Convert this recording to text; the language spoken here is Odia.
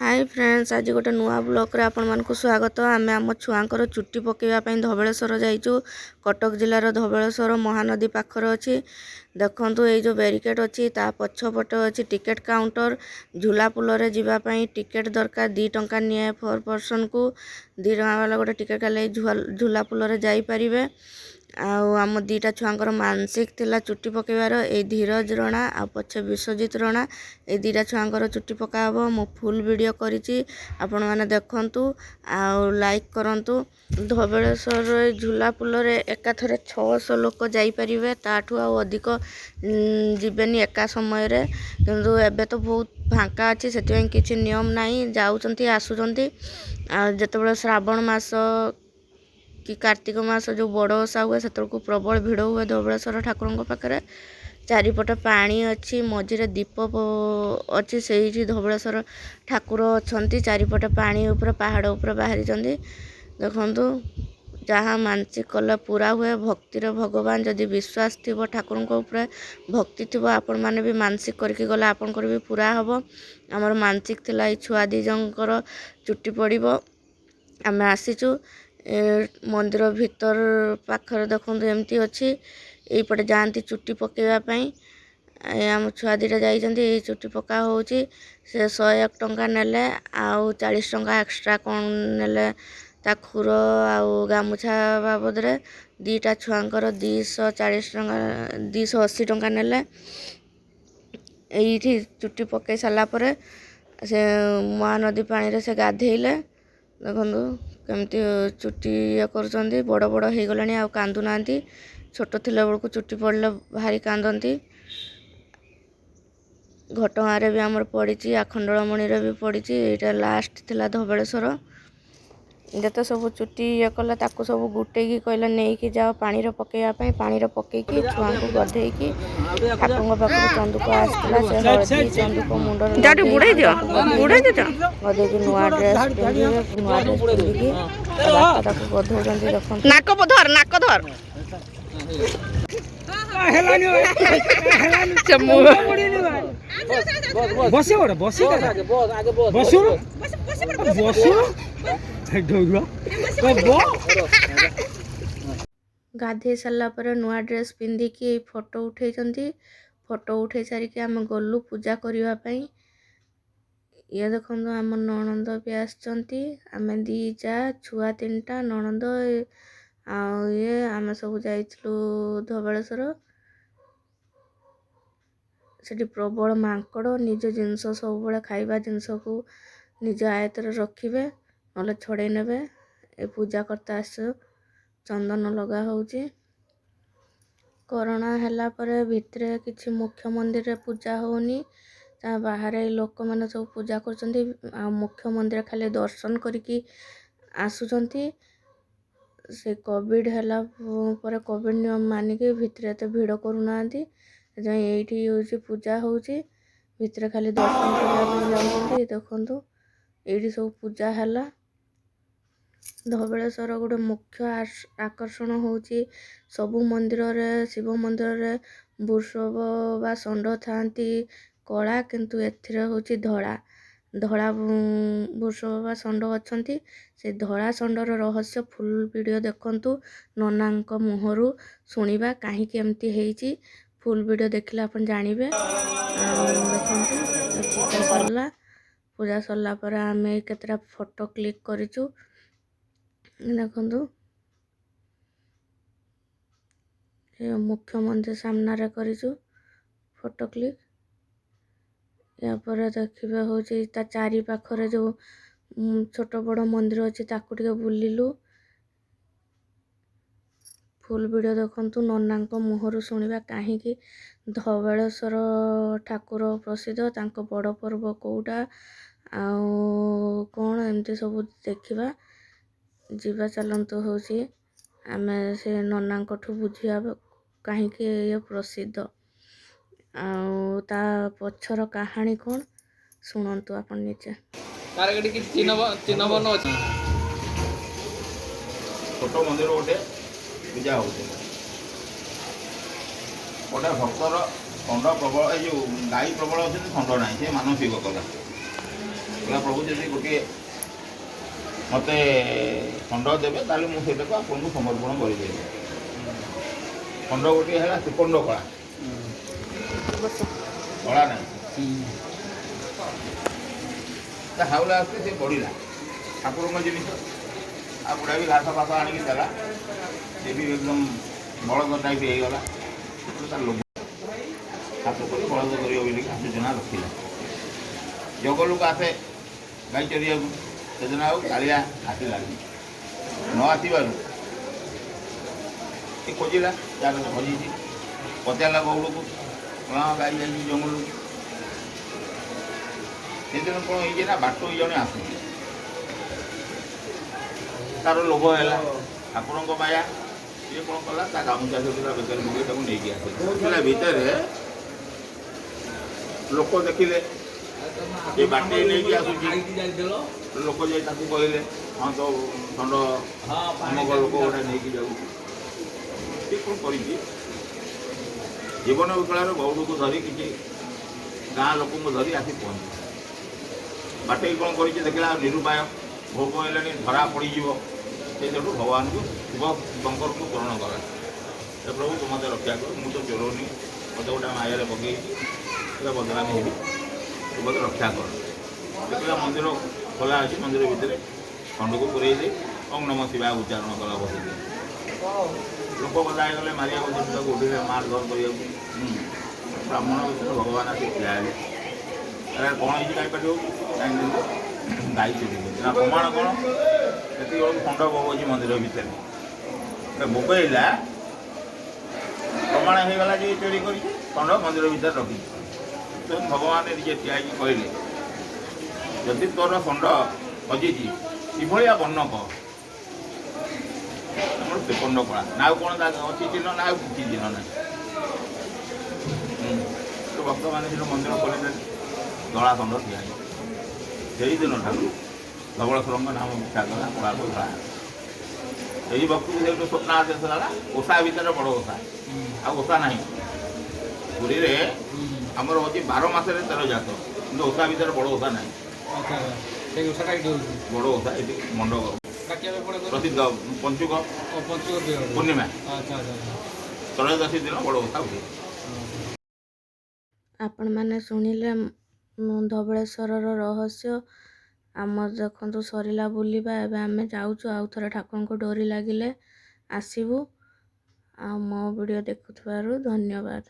ହାଇ ଫ୍ରେଣ୍ଡସ୍, ଆଜି ଗୋଟେ ନୂଆ ବ୍ଲଗ୍ରେ ଆପଣମାନଙ୍କୁ ସ୍ୱାଗତ। ଆମେ ଆମ ଛୁଆଙ୍କର ଚୁଟି ପକାଇବା ପାଇଁ ଧବଳେଶ୍ୱର ଯାଇଛୁ। କଟକ ଜିଲ୍ଲାର ଧବଳେଶ୍ୱର ମହାନଦୀ ପାଖରେ ଅଛି। ଦେଖନ୍ତୁ, ଏଇ ଯେଉଁ ବ୍ୟାରିକେଡ଼ ଅଛି, ତା ପଛପଟେ ଅଛି ଟିକେଟ୍ କାଉଣ୍ଟର। ଝୁଲା ପୁଲରେ ଯିବା ପାଇଁ ଟିକେଟ୍ ଦରକାର। 2 ଟଙ୍କା ନିଏ ପର୍ ପର୍ସନକୁ। 2 ଟଙ୍କା ବାଲା ଗୋଟେ ଟିକେଟ୍ କାଟିଲେ ଝୁଲା ପୁଲରେ ଯାଇପାରିବେ। ଆଉ ଆମ ଦୁଇଟା ଛୁଆଙ୍କର ମାନସିକ ଥିଲା ଚୁଟି ପକାଇବାର। ଏଇ ଧୀରଜ ରଣା ଆଉ ପଛେ ବିଶ୍ୱଜିତ ରଣା, ଏଇ ଦୁଇଟା ଛୁଆଙ୍କର ଚୁଟି ପକା ହେବ। ମୁଁ ଫୁଲ୍ ଭିଡ଼ିଓ କରିଛି, ଆପଣମାନେ ଦେଖନ୍ତୁ ଆଉ ଲାଇକ୍ କରନ୍ତୁ। ଧବଳେଶ୍ୱର ଝୁଲା ପୁଲରେ ଏକାଥରେ 600 ଲୋକ ଯାଇପାରିବେ, ତାଠୁ ଆଉ ଅଧିକ ଯିବେନି ଏକା ସମୟରେ। କିନ୍ତୁ ଏବେ ତ ବହୁତ ଫାଙ୍କା ଅଛି, ସେଥିପାଇଁ କିଛି ନିୟମ ନାହିଁ, ଯାଉଛନ୍ତି ଆସୁଛନ୍ତି। ଆଉ ଯେତେବେଳେ ଶ୍ରାବଣ ମାସ କି କାର୍ତ୍ତିକ ମାସ ଯେଉଁ ବଡ଼ ଓଷା ହୁଏ, ସେତେବେଳକୁ ପ୍ରବଳ ଭିଡ଼ ହୁଏ ଧବଳେଶ୍ୱର ଠାକୁରଙ୍କ ପାଖରେ। ଚାରିପଟେ ପାଣି ଅଛି, ମଝିରେ ଦୀପ ଅଛି, ସେଇଠି ଧବଳେଶ୍ୱର ଠାକୁର ଅଛନ୍ତି। ଚାରିପଟେ ପାଣି ଉପରେ, ପାହାଡ଼ ଉପରେ ବାହାରିଛନ୍ତି। ଦେଖନ୍ତୁ, ଯାହା ମାନସିକ କଲେ ପୁରା ହୁଏ। ଭକ୍ତିର ଭଗବାନ। ଯଦି ବିଶ୍ୱାସ ଥିବ, ଠାକୁରଙ୍କ ଉପରେ ଭକ୍ତି ଥିବ, ଆପଣମାନେ ବି ମାନସିକ କରିକି ଗଲେ ଆପଣଙ୍କର ବି ପୁରା ହେବ। ଆମର ମାନସିକ ଥିଲା ଏଇ ଛୁଆ ଦୁଇ ଜଣଙ୍କର ଚୁଟି ପଡ଼ିବ, ଆମେ ଆସିଛୁ। ଏ ମନ୍ଦିର ଭିତର ପାଖରେ ଦେଖନ୍ତୁ, ଏମିତି ଅଛି। ଏଇପଟେ ଯାଆନ୍ତି ଚୁଟି ପକାଇବା ପାଇଁ। ଏ ଆମ ଛୁଆ ଦୁଇଟା ଯାଇଛନ୍ତି। ଏଇ ଚୁଟି ପକା ହେଉଛି। ସେ 101 ଟଙ୍କା ନେଲେ ଆଉ 40 ଟଙ୍କା ଏକ୍ସଟ୍ରା କ'ଣ ନେଲେ ତା ଖୁର ଆଉ ଗାମୁଛା ବାବଦରେ। ଦୁଇଟା ଛୁଆଙ୍କର 240 ଟଙ୍କା, 280 ଟଙ୍କା ନେଲେ। ଏଇଠି ଚୁଟି ପକାଇ ସାରିଲା ପରେ ସେ ମହାନଦୀ ପାଣିରେ ସେ ଗାଧେଇଲେ। ଦେଖନ୍ତୁ କେମିତି ଚୁଟି ଇଏ କରୁଛନ୍ତି। ବଡ଼ ବଡ଼ ହେଇଗଲାଣି, ଆଉ କାନ୍ଦୁନାହାନ୍ତି। ଛୋଟ ଥିଲା ବେଳକୁ ଚୁଟି ପଡ଼ିଲେ ଭାରି କାନ୍ଦନ୍ତି। ଘଟଗାଁରେ ବି ଆମର ପଡ଼ିଛି, ଆଖଣ୍ଡଳମଣିରେ ବି ପଡ଼ିଛି। ଏଇଟା ଲାଷ୍ଟ ଥିଲା ଧବଳେଶ୍ୱର। ଯେତେ ସବୁ ଚୁଟି ଇଏ କଲେ, ତାକୁ ସବୁ ଗୋଟେଇକି କହିଲେ ନେଇକି ଯାଅ ପାଣିରେ ପକାଇବା ପାଇଁ। ପାଣିରେ ପକେଇକି ଛୁଆଙ୍କୁ ଗଧେଇକି, ଠାକୁରଙ୍କ ପାଖରୁ ଚନ୍ଦୁକ ଆସିଥିଲା, ସେ ହଳଦୀ ଚନ୍ଦୁକ ମୁଣ୍ଡରେ ଲଗେଇକି ଗଧେଇକି ନୂଆ ଡ୍ରେସ୍ ପିନ୍ଧିବେ। ନୂଆ ଡ୍ରେସ୍ ପିନ୍ଧିକି ବାପା ତାକୁ ଗଧଉଛନ୍ତି, ଦେଖନ୍ତୁ। ନାକ ଧର, ନାକ ଧର। ହେଲାନି, ହେଲାନି। ବସି ପଡ, ବସି, ବସୁନ, ବସୁନ। ଗାଧେଇ ସାରିଲା ପରେ ନୂଆ ଡ୍ରେସ୍ ପିନ୍ଧିକି ଏଇ ଫଟୋ ଉଠେଇଛନ୍ତି। ଫଟୋ ଉଠେଇ ସାରିକି ଆମେ ଗଲୁ ପୂଜା କରିବା ପାଇଁ। ଇଏ ଦେଖନ୍ତୁ, ଆମ ନଣନ୍ଦ ବି ଆସିଛନ୍ତି। ଆମେ ଦୁଇ ଯା, ଛୁଆ ତିନିଟା, ନଣନ୍ଦ ଆଉ ଇଏ, ଆମେ ସବୁ ଯାଇଥିଲୁ ଧବଳେଶ୍ୱର। ସେଠି ପ୍ରବଳ ମାଙ୍କଡ଼। ନିଜ ଜିନିଷ ସବୁବେଳେ, ଖାଇବା ଜିନିଷକୁ ନିଜ ଆୟତରେ ରଖିବେ, ନହେଲେ ଛଡ଼େଇ ନେବେ। ଏ ପୂଜା କର୍ତ୍ତା ଆସୁ, ଚନ୍ଦନ ଲଗା ହେଉଛି। କରୋନା ହେଲା ପରେ ଭିତରେ କିଛି ମୁଖ୍ୟ ମନ୍ଦିରରେ ପୂଜା ହେଉନି। ତା ବାହାରେ ଲୋକମାନେ ସବୁ ପୂଜା କରୁଛନ୍ତି ଆଉ ମୁଖ୍ୟ ମନ୍ଦିର ଖାଲି ଦର୍ଶନ କରିକି ଆସୁଛନ୍ତି। ସେ କୋଭିଡ଼ ହେଲା ପରେ କୋଭିଡ଼ ନିୟମ ମାନିକି ଭିତରେ ଏତେ ଭିଡ଼ କରୁନାହାନ୍ତି। ସେଥିପାଇଁ ଏଇଠି ହେଉଛି ପୂଜା ହେଉଛି, ଭିତରେ ଖାଲି ଦର୍ଶନ କରିବା ପାଇଁ ଯାଉଛନ୍ତି। ଦେଖନ୍ତୁ, ଏଇଠି ସବୁ ପୂଜା ହେଲା। ଧବଳେଶ୍ୱର ଗୋଟେ ମୁଖ୍ୟ ଆକର୍ଷଣ ହେଉଛି, ସବୁ ମନ୍ଦିରରେ, ଶିବ ମନ୍ଦିରରେ ବୃଷଭ ବା ଷଣ୍ଢ ଥାଆନ୍ତି କଳା, କିନ୍ତୁ ଏଥିରେ ହେଉଛି ଧଳା। ଧଳା ବୃଷଭ ବା ଷଣ୍ଢ ଅଛନ୍ତି। ସେ ଧଳା ଷଣ୍ଢର ରହସ୍ୟ ଫୁଲ୍ ଭିଡ଼ିଓ ଦେଖନ୍ତୁ। ନନାଙ୍କ ମୁହଁରୁ ଶୁଣିବା କାହିଁକି ଏମିତି ହେଇଛି। ଫୁଲ୍ ଭିଡ଼ିଓ ଦେଖିଲେ ଆପଣ ଜାଣିବେ। ଆଉ ଦେଖନ୍ତୁ, ପୂଜା ସରିଲା। ପୂଜା ସରିଲା ପରେ ଆମେ କେତେଟା ଫଟୋ କ୍ଲିକ୍ କରିଛୁ, ଦେଖନ୍ତୁ। ମୁଖ୍ୟ ମନ୍ଦିର ସାମ୍ନାରେ କରିଛୁ ଫଟୋ କ୍ଲିକ୍। ୟାପରେ ଦେଖିବେ ହେଉଛି ତା ଚାରି ପାଖରେ ଯେଉଁ ଛୋଟ ବଡ଼ ମନ୍ଦିର ଅଛି, ତାକୁ ଟିକେ ବୁଲିଲୁ। ଫୁଲ୍ ଭିଡ଼ିଓ ଦେଖନ୍ତୁ। ନନାଙ୍କ ମୁହଁରୁ ଶୁଣିବା କାହିଁକି ଧବଳେଶ୍ୱର ଠାକୁର ପ୍ରସିଦ୍ଧ, ତାଙ୍କ ବଡ଼ ପର୍ବ କେଉଁଟା ଆଉ କ'ଣ, ଏମିତି ସବୁ ଦେଖିବା ଯିବା। ଚାଲନ୍ତୁ, ହେଉଛି ଆମେ ସେ ନନାଙ୍କଠୁ ବୁଝିବା କାହିଁକି ଇଏ ପ୍ରସିଦ୍ଧ ଆଉ ତା ପଛର କାହାଣୀ କ'ଣ। ଶୁଣନ୍ତୁ ଆପଣ ନିଜେ। ତାର ଏଠି କିଛି ଚିହ୍ନ ଚିହ୍ନବର୍ଣ୍ଣ ଅଛି। ଛୋଟ ମନ୍ଦିର ଗୋଟେ, ପୂଜା ହେଉଛି। ଗୋଟେ ଭକ୍ତର ଷଣ୍ଢ ପ୍ରବଳ, ଏଇ ଯେଉଁ ଗାଈ ପ୍ରବଳ ଅଛନ୍ତି, ଷଣ୍ଢ ନାହିଁ। ସେ ମାନସିକ କଲା। କହିଲା, ପ୍ରଭୁ, ଯଦି ଗୋଟିଏ ମୋତେ ଖଣ୍ଡ ଦେବେ, ତାହେଲେ ମୁଁ ସେଇଟାକୁ ଆପଣଙ୍କୁ ସମର୍ପଣ କରିଦେବି। ଖଣ୍ଡ ଗୋଟିଏ ହେଲା ତ୍ରିକଣ୍ଡ କଳା, କଳା ନାହିଁ। ତା ହାଉଲା ଆସୁଛି, ସେ ବଢ଼ିଲା ଠାକୁରଙ୍କ ଜିନିଷ। ଆଉ ବୁଢ଼ା ବି ଘାସ ଫାସ ଆଣିକି ଦେଲା, ସେ ବି ଏକଦମ ବଳଦ ଟାଇପ୍ ହେଇଗଲା। ତାର ଲୋଭ ହାତ କରି ବଳଦ କରିବ ବୋଲିକି ଯୋଜନା ରଖିଲା। ଜଙ୍ଗଲକୁ ଆସେ ଗାଈ ଚରିବାକୁ, ସେଦିନ ଆଉ କାଳିଆ ଆସିଲାନି। ନ ଆସିବାରୁ ସେ ଖୋଜିଲା, ଯାହାର ହଜିଛି। ପଚାରିଲା ଗଉଡ଼କୁ, ହଁ, ଗାଈ ଯାଇଛି ଜଙ୍ଗଲକୁ। ସେଦିନ କ'ଣ ହେଇଛି ନା, ବାଟୋଇ ଜଣେ ଆସୁଛି। ତାର ଲୋଭ ହେଲା, ଠାକୁରଙ୍କ ମାୟା। ସିଏ କ'ଣ କଲା, ତା ଗାମୁଛା ସେଠୁ ତା ବେକରେ ପକେଇ ତାକୁ ନେଇକି ଆସିଲା। ଭିତରେ ଲୋକ ଦେଖିଲେ ଏ ବାଟେଇ ନେଇକି ଆସୁଛି। ଲୋକ ଯାଇ ତାକୁ କହିଲେ, ହଁ ତ ଷଣ୍ଢ ଅମକ ଲୋକ ଗୋଟେ ନେଇକି ଯାଉଛି। ସେ କ'ଣ କରିଛି, ଜୀବନ ବିକଳରେ ଗଉଡ଼କୁ ଧରି, କିଛି ଗାଁ ଲୋକଙ୍କୁ ଧରି ଆସି ପହଞ୍ଚି ବାଟେଇ କ'ଣ କରିଛି, ଦେଖିଲା ନିରୁପାୟ, ଭୋଗ ହେଲାଣି, ଧରା ପଡ଼ିଯିବ। ସେ ସେଠୁ ଭଗବାନଙ୍କୁ, ଶିବ ଶଙ୍କରଙ୍କୁ ଶରଣ କଲା। ହେ ପ୍ରଭୁ, ତୁ ମୋତେ ରକ୍ଷା କର। ମୁଁ ତ ଚୋରନି, ମୋତେ ଗୋଟେ ମାୟାରେ ପକେଇଛି, ଏଇଟା ବଦନାମୀ ହେବି, ତୁ ମୋତେ ରକ୍ଷା କର। ଦେଖିଲା ମନ୍ଦିର ଖୋଲା ଅଛି, ମନ୍ଦିର ଭିତରେ ଖଣ୍ଡକୁ ପୁରେଇ ଦେଇ ଓଁ ନମ ଶିବାୟ ଉଚ୍ଚାରଣ କଲା ବସିକି। ଲୋକ ଗଦା ହେଇଗଲେ ମାରିବାକୁ, ତାକୁ ଉଠିଲେ ମାର ଧର କରିବାକୁ। ବ୍ରାହ୍ମଣ ଭିତରେ ଭଗବାନ ଆସି ଠିଆ ହେଲେ। ଆରେ, କ'ଣ ହେଇଛି, ଗାଈ ପାଟି ହେଉଛି କାହିଁକି? ଗାଈ ଚୋରି କରିଛି। ନା, ପ୍ରମାଣ କ'ଣ? ସେତିକି ବେଳକୁ ଖଣ୍ଡ ବୋବଉଛି ମନ୍ଦିର ଭିତରେ ବୋବେଇଲା। ପ୍ରମାଣ ହେଇଗଲା ଯେ ଚୋରି କରିଛି, ଖଣ୍ଡ ମନ୍ଦିର ଭିତରେ ରଖିଛି। ତେଣୁ ଭଗବାନ ନିଜେ ଠିଆ ହେଇକି କହିଲେ, ଯଦି ତୋର ଷଣ୍ଢ ହଜିଛି, କିଭଳିଆ ବର୍ଣ୍ଣ କହ। ଆମର ତ୍ରିପଣ୍ଡ କଳା ନା ଆଉ କ'ଣ ଅଛି ଚିହ୍ନ? ନା, ଆଉ କିଛି ଚିହ୍ନ ନାହିଁ। ତ ଭକ୍ତମାନେ ସେଠୁ ମନ୍ଦିର ଖୋଲିଦେଲେ, ଧଳା ଷଣ୍ଢ ଠିଆ ହେଇଛି। ସେଇ ଦିନ ଠାରୁ ଧବଳେଶ୍ୱରଙ୍କ ନାମ ବିଖ୍ୟାତ ହେଲା କଳାକୁ ଧଳା। ଏହି ଭକ୍ତକୁ ସେଇଠୁ ସ୍ୱପ୍ନ ଆଦେଶ ହେଲା, ଓଷା ଭିତରେ ବଡ଼ ଓଷା, ଆଉ ଓଷା ନାହିଁ। ପୁରୀରେ ଆମର ହେଉଛି 12 ମାସରେ 13 ଜାତ, କିନ୍ତୁ ଓଷା ଭିତରେ ବଡ଼ ଓଷା ନାହିଁ। ସେଇ ଓଷାଟା ଏଇଠି ହେଉଛି। ବଡ଼ ଓଷା ଏଠି ମଣ୍ଡପ ପ୍ରସିଦ୍ଧ ପଞ୍ଚୁକ ପୂର୍ଣ୍ଣିମା। ଆଚ୍ଛା ଆଚ୍ଛା। ତ୍ରୟୋଦଶୀ ଦିନ ବଡ଼ ଓଷା ହୁଏ। ଆପଣମାନେ ଶୁଣିଲେ ଧବଳେଶ୍ୱରର ରହସ୍ୟ। ଆମର ଦେଖନ୍ତୁ ସରିଲା ବୁଲିବା, ଏବେ ଆମେ ଯାଉଛୁ। ଆଉ ଥରେ ଠାକୁରଙ୍କ ଡୋରି ଲାଗିଲେ ଆସିବୁ। ଆଉ ମୋ ଭିଡ଼ିଓ ଦେଖୁଥିବାରୁ ଧନ୍ୟବାଦ।